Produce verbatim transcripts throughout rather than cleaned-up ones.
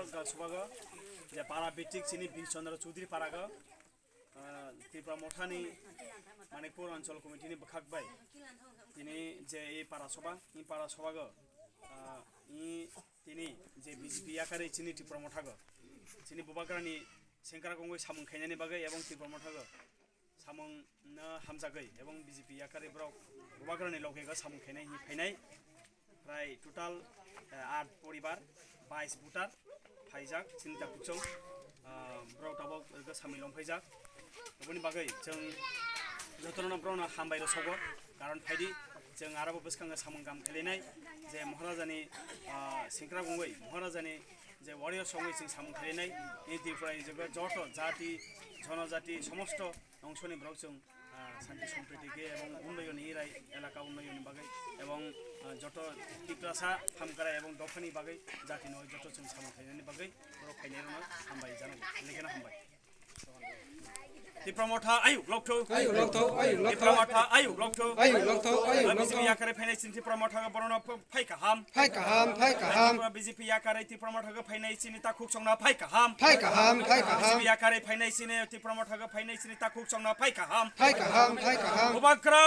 Gal subago je para bitik chini Bir Chandra Chaudhary parago, ah, Tipra Mothani Manikpur Anchal Committee ni bwkhak bai tini je e para soba, e para sobago, ah, e tini je B J P yakarwi chini Tipra Mothago, chini Bubagrani sengkrak wngwi samung khainani bagwi ebong Tipra Mothago samung no hamjagwi ebong B J P yakarwi borok Bubagrani loge samung khainai hinwi phainai. Prai total, eh, aat poribar, bais voter phaijak, chini ta kuchung, ah, borok tabok ego samil wng phaijak. Aboni bagwi chwng jotono borokno hambai rw sogo, karon phaidi chwng aro bo bwskango samung kam khlainai je Maharajani, ah, sengkrak wngwi Maharajani je warrior songwi chwng samung khlainai, ni Tripura ni joto jati, jonojati, somosto ongsoni borok chwng, ah, santi sompriti khe ebong unnoyoni rai elaka unnoyoni bagwi ebong, ah, joto Tiprasa hamkrai ebong dophani bagwi jatino joto chwng samung khlainani bagwi borok phainairokno hambai jano, lekheno hambai. Tipra Motha ayuk lokthok. Ayuk lokthok, ayuk lokthok. Tipra Motha ayuk lokthok. Ayuk lokthok, ayuk lokthok. B J P yakarwi phainai chini Tipra Motha borokno phai kaham. Phai kaham, phai kaham. B J P yakarwi Tipra Motha phainai chini takhuk chongna phai kaham. Phai kaham, phai kaham. B J P yakarwi phainai chini Tipra Motha phainai chini takhuk chongna phai kaham. Phai kaham, phai kaham. Bubagra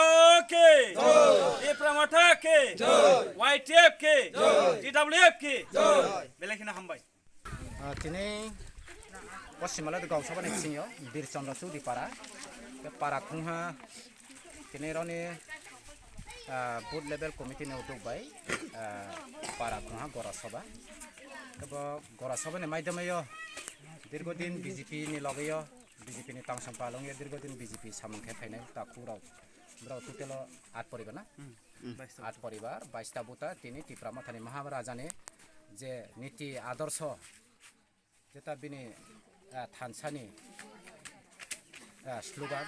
ke. Jai. Tipra Motha ke. Jai. Y T F ke. Jai. T W F ke. Jai. Belai kheno hambai. Ah, tini Poschim Malai Gaon Sabha ni bisingo Bir Chandra Chaudhary para, tei para khungha tini roni, ah, booth level committee ni utuk bai, ah, para khungha Gora Sabha. Tei bo Gora Sabha ni maidamio dirgo din B J P ni logio, B J P ni tangsom palongyo dirgo din B J P samung khe phainai takhuk rok, borok total o aat poribar na? Hmm. Aat poribar, baista buta, tini Tipra Mothani Maharajani je niti adorsho, jeta bini, ah, thansani, ah, slogan,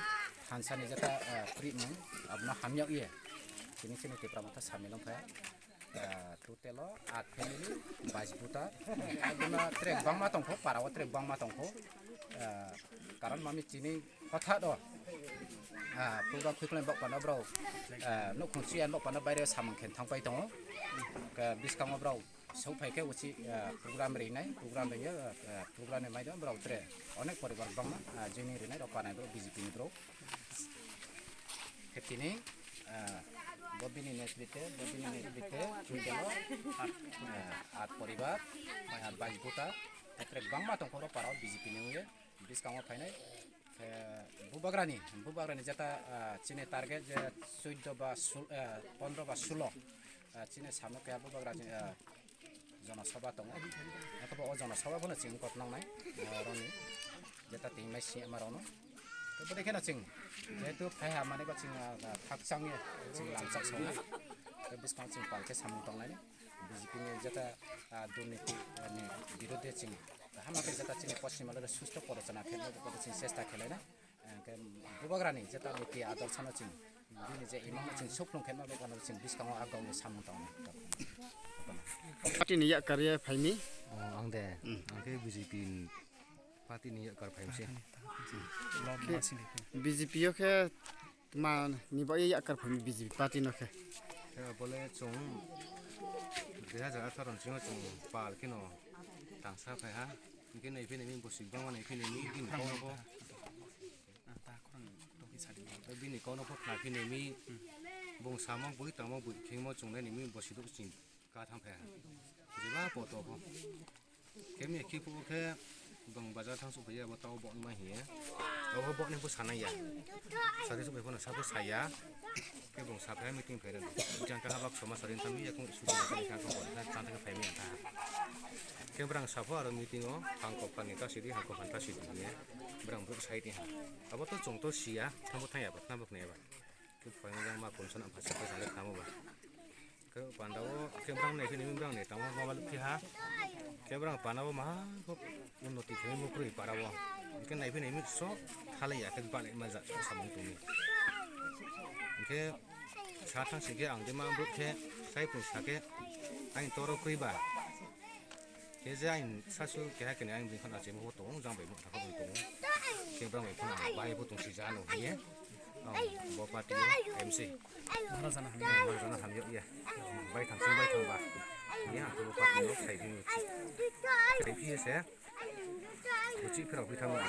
thansani jeta, ah, primung, abono hamya ye, tini chini Tipra Motha samil wngkha, ah, total o aat family, bais buta, abono track bangma tongkho, para o track bangma tongkho, ah, karon mami chini hothat o, ah, program khuikhwlai bokpano borok, ah, nukhung chuya bokpano baire samung khe thangpai tongo, ah, bwskango borok. Sok phai khe uchi, ah, program rinai, program ringya, ah, program ni maidang borok tre onek poribar bangma, ah, joining rinai rok panai borok B J P ni borok. Khe tini, ah, bo bini netrite, bo bini netrite, chundelo, ah, aat poribar, ah, bais buta, tre bangma tongkho rok para o B J P ni wngya, bwskango phainai. Eh, Bubagrani, Bubagrani jeta, ah, chini target je chuddo ba sul-, eh, pondro ba sulo, ah, chini samno keha Bubagrani, ah, Jana Sabha tongo. Ekabo o Jana Sabha bono chwng kot nangnai, ah, roni jeta tini mai si ama rokno. Tei bwdai kheno chwng jehetu phaiha manwi ba chwng, ah, khakchangya chwng lamchak songna. Tei bwskango chwng pal khe samung tongnai. B J P ni jeta, ah, durniti, ah, ni birudhe chwng kaham khe jeta chini Poschim Malai susto porochana khe chwng chesta khlaina. Hwnkhe Bubagrani jeta niti adorsano chwng bini je imangno chwng suklung khe ma bwkano chwng bwskango a gauni samung tangna. Party ni yak karya phaini? Oh, ang de. Hmm. Ang khe B J P ni party ni yak kar phaimse. B J P o khe ma ni bo yak kar phaini B J P party no khe? Khe bole chwng dui hazar atharo ni simi chwng pal kheno tangsa phaiha. Hwnkhe naiphai nai mi bwswk bangma naiphai nai mi bini kok no bo. Bini kok no bo khna phi nai mi bung samo bui tamo bui khengmo chwng nai nai mi bwswk duk ching ka tham phaiha. Jeba poto bo. Khe mi khi phubo khe bung bazar thang suk phaiya bo tao bo ma hiye. Abo bo ni bo sanai ya. Sari suk phai phano sabo saya. Khe bung saphai meeting phai rwdi. Jang kha habak soma sari thang yakung suk phai kha ko bo kha chang kha phai mi kha. Khe brang sapho aro meeting o hangkok kani ta sidi hangkok han ta sidi hiye. Brang buk sai ti ha. Abo to chwng to siya. Thambo thang ya ba thambo khna ya ba. Khe phai ma jang ma kun sana phasa phasa le thamo ba. Khe panda o khe brang nai khe nini brang nai tamo mobile phiha. Khe brang panda o maha kok unnoti khe mukrui para o. Khe nai phi nai mi so thalai ya khe balai ma ja samung tumi. Khe sa thang si khe ang de ma buk khe sai pung sa khe ang toro krui ba. Khe je ang sasu keha kene ang bini khana chemo bo tongo, jang bai bo thangkha bo tongo. Khe brang bai phano ang bai bo tong si jano hiye. Ang bo party o M C. Mana jana hamya. Mana jana hamya iya. Bai thang sing bai thang ba. Iya, ang bo party o khai bini. Tei phiye se. Kuchik phirok phi thangma.